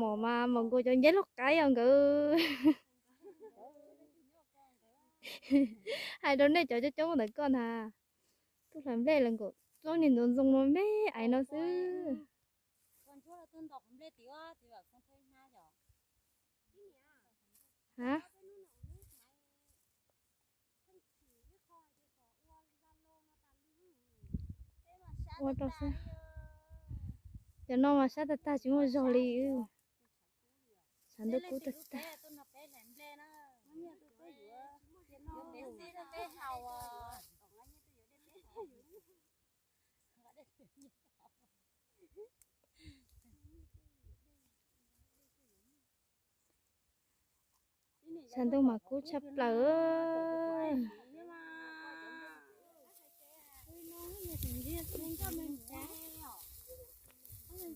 Mom mas mom nkaus cov nceb loj qaib os nkawd. Hais rau nej cov coob coob ntawm koj ntag. Tub hlawv nplej los nkaus txob niag ntxoov ntxoo no me aiv no xwb. Ha? Ua rau xwb. Cov no mas sab tag tag tsis muaj zog li. Tshav ntuj kub tag tag. Tshav ntuj mas kub tshaj plaws.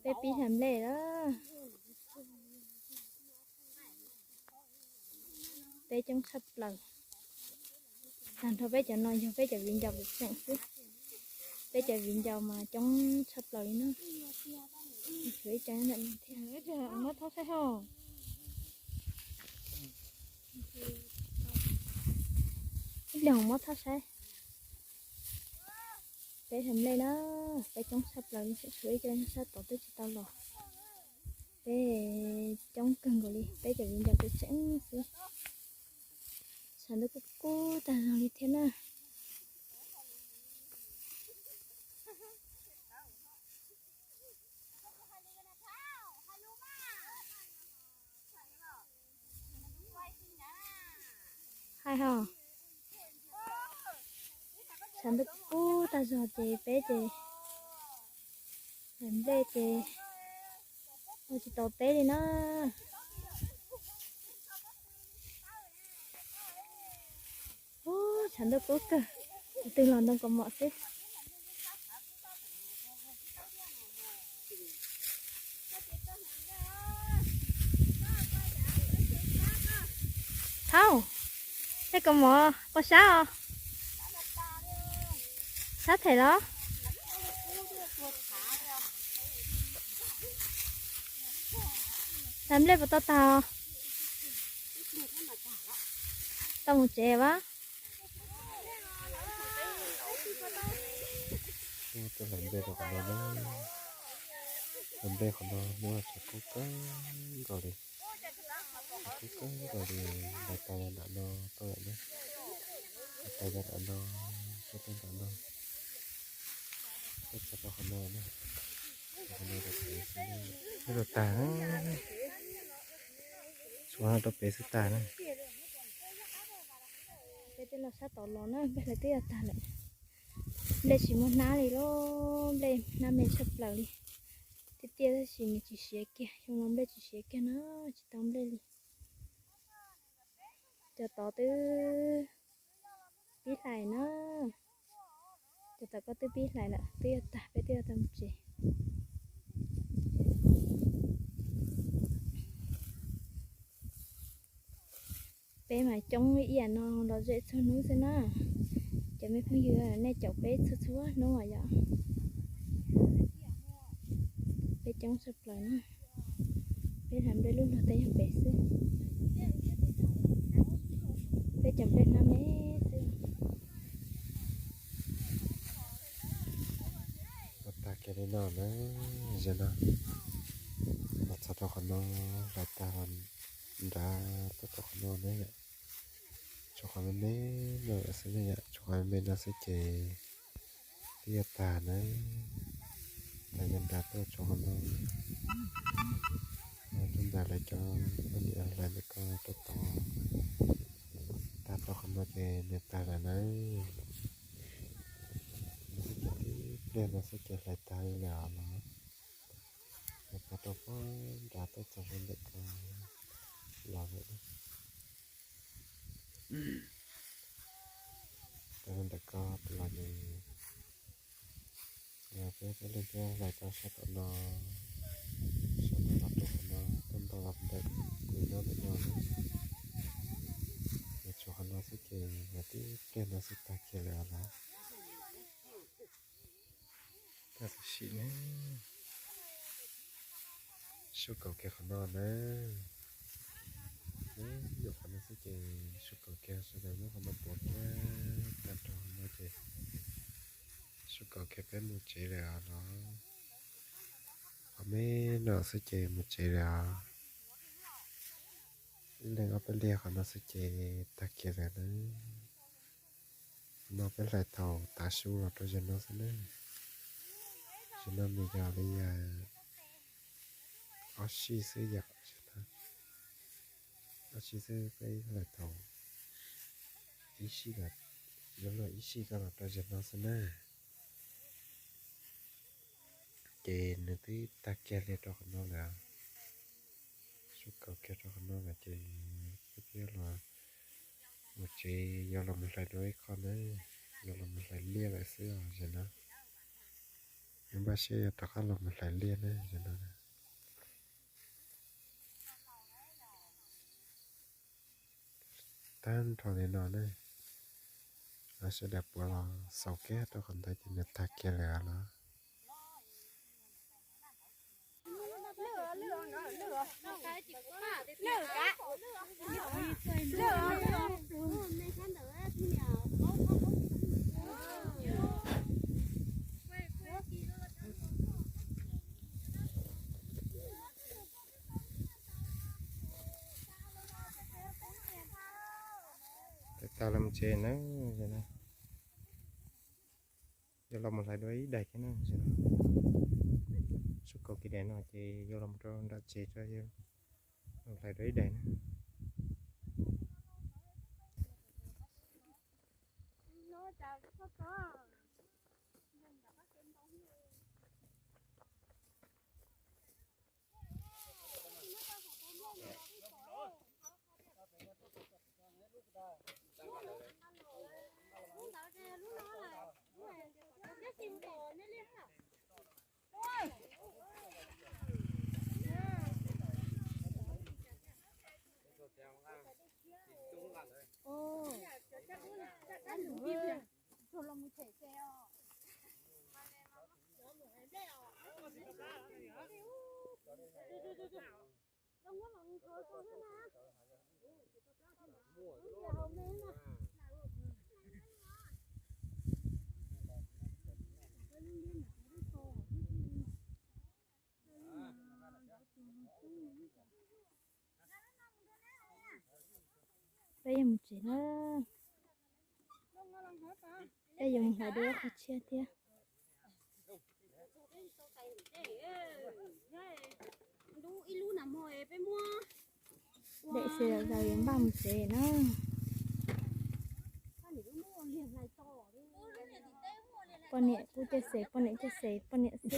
Peb pib hlais nplej lawm. Peb coob tshaj plaws. Tag nrho peb cov no yog peb cov viv ncaus tseem xwb. Peb cov viv ncaus mas coob tshaj plaws li na. Tshuav ib co ntawm no thiab. Muab thob saib ho. Ib pliag muab thob saib. Peb hlais nplej na, peb coob tshaj plaws li, tshuav ib co sab tod twb tsis tau los. Peb coob kawg nkaus li, peb cov viv ncaus tseem xwb. Tshav ntuj kub kub tag zog li thiab na. Hais ho, tshav ntuj kub tag zog ces peb ces hlais nplej ces ua tsis tau teb li na. Ub, tshav ntuj kub kawg, tus twg los ntoo kaus mom xwb. Thaub, tej kaus mom puas sab os? Sab them los? Hlais nplej puas tau tag os? Tau mus tsev as. Tuaj hlais nplej rau qhov no na. Hlais nplej qhov no muab tshav kub kawg nkaus li. Tshav kub kawg nkaus li, hlais tas yav nram no tuaj lawm na. Hlais tas yav nram no, tuaj tuaj nram no. Tuaj txog rau qhov no na. Qhov no rau pem xwb, twb tag na. Tshuav rau pem xwb tag na. Peb twb los sab tod los na, peb hlais twb yuav tag lawm. Nplej tsis muaj hnab li lauj, nplej hnab me tshaj plaws li. Tiaj tiaj tab sis nws tsis siav kiag, xyoo no nplej tsis siav kiag na, tsis tau nplej li. Cov tod twb pib hlais na, cov tom koj twb pib hlais lawm, twb yuav tag, peb twb yuav tau mus tsev. Peb mas coob ib yam no los zem txhua hnub xwb na. Cov me phooj ywg, nej caum peb txhua txhua hnub as yom. Peb coob tshaj plaws na. Peb hlais nplej lub luag tej yog pem xwb. Peb cov nplej hnab me xwb. Ua tag kiag li no na, zaum no los txog rau qhov no, hlais tag los nrad tuaj rau qhov no na yom. Tshuav qhov me me no xwb na yom, tshuav qhov me me no xwb ces twb yuav tag na. Hlais nrad tuaj tshuav qhov no, tuaj nrad lawv cov poj niam hlais ntawm ko tuaj tod, tag rau qhov no ces nws tag lawm na. Xwb ces tib pliag no xwb ces hlais tag li lawm os los. Hlais tag rau pem nrad tuaj txog rau ntawm ko los lawm. Txog rau ntawm ko los ces peb peb leeg thiab hlais tau sab tom no, sab no los rau qhov no tuaj nto los ntawm kuv nyob ntawm no na. Ces tshuav qhov no xwb ces yog tib pliag no xwb tag kiag lawm os los. Tag tam sim ne. Sub kaus kiag qhov no na. Nyob nyuam qhuav no xwb ces sub kaus kiag, sawv daws nyob qhov no puv kiag tag nrho no ces sub kaus kiag peb mus tsev lawm os los. Qhov me no xwb ces mus tsev lawm os. Ib leeg ob peb liag qhov no xwb ces tag kiag lawm na. Qhov no peb hlais thaum tav su los rau zaum no xwb na. Zaum no nws yog li ob sij xwb yom. Ob sij xwb peb hlais thaum ib sij, yuav luag ib sij ko los rau zaum no xwb na. Ces nws twb tag kiag li rau qhov no lawm. Sub kaus kiag rau qhov no lawm ces peb twb yuav los mus tsev, yuav los mus hlais dua ib qho na. Yuav los mus hlais liaj lawm xwb os zaum no. Yuav npaj siab yuav rov qab los mus hlais liaj na zaum no. Tag nrho li no ne, sawv daws puav los xaus kiag rau qhov ntawd ces nws tag kiag lawm los. Tau los mus tsev na. Yuav los mus hlais dua ib daim thiab na. Sub kaus kiag daim no ces yuav los rau nram tsev tso, yuav los hlais dua ib daim na. Peb yuav mus tsev na. Peb yuav mus hlais dua qhov tshiab thiab. Daim xwb zaum yuav npaj mus tsev na. Poj niam kuj caij xes, poj niam caij xes, poj niam xwb.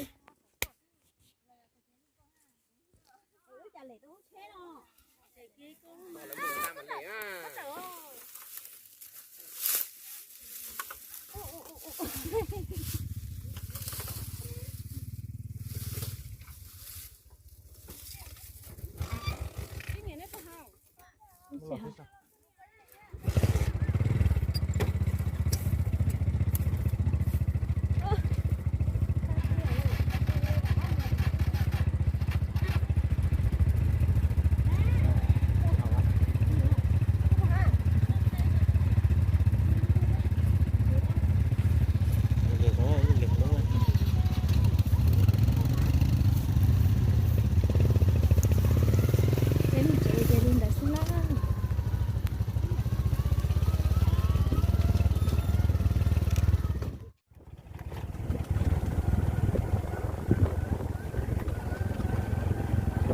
Peb mus tsev ces li ntawd xwb na.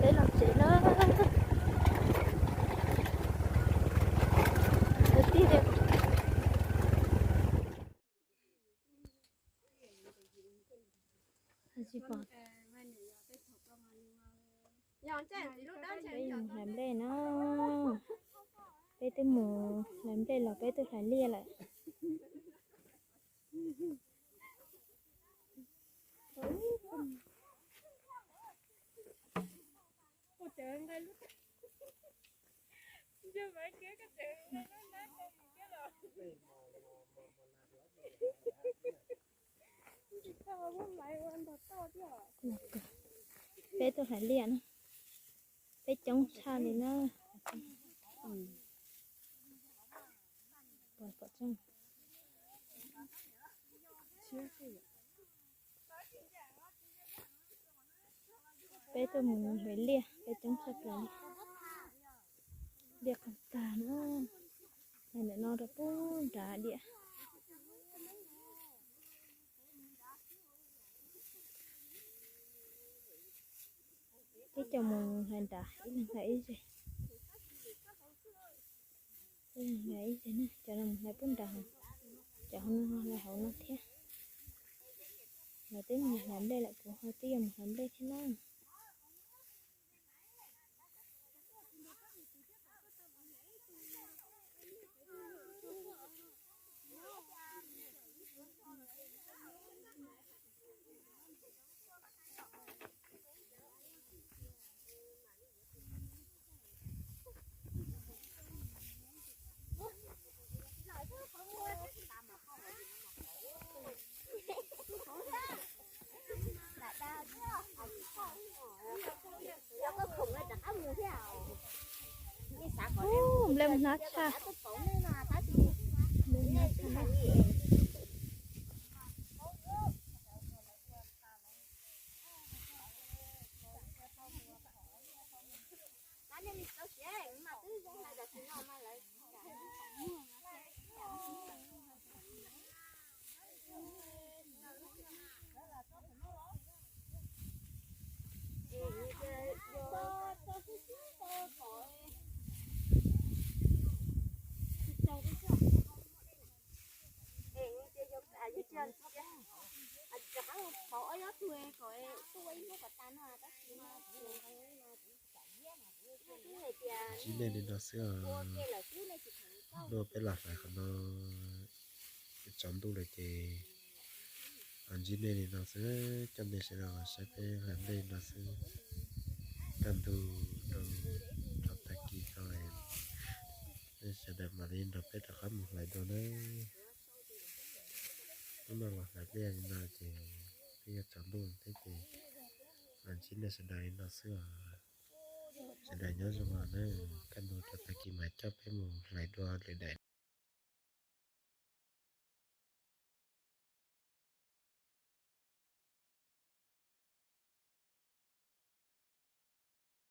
Peb los tsev na. Tib tiag. Tsis pom. Peb mus hlais nplej no. Peb twb mus hlais nplej los peb twb hlais liaj lawm. Peb tuaj hlais liaj na. Peb coob tshaj li na. Peb tuaj mus hlais liaj, peb coob tshaj plaws li. Liaj qas tag na. Hlais ntawm no rau pub nrad diam. Peb coj mus hlais nrad, ib leeg hlais ib zeg. Ib leeg hlais ib zeg na, cov no mus hlais pub nrad, cov hauv no hlais hauv no thiab. Lawv twb mus hlais nplej lawm, kuv ho twb yuav mus hlais nplej thiab na. Ub, nplej mus hnab tshaj. Ntsib nej li no xwb os. Hnub no peb los hlais qhov no, tsaus ntuj lawm ces ntsib nej li no xwb, coj nej sawv daws los saib peb hlais nplej li no xwb. Kaj ntug rau, rau tag kis tau, nej sawv daws mam li nrog peb rov qab mus hlais dua nawb. Hnub no los hlais nplej li no ces twb yuav tsaus ntuj thiab ces los ntsib nej sawv daws li no xwb os. Sawv daws nyob zoo os nawb, kaj ntug rau tag kis mas coj peb mus hlais dua lwm daim.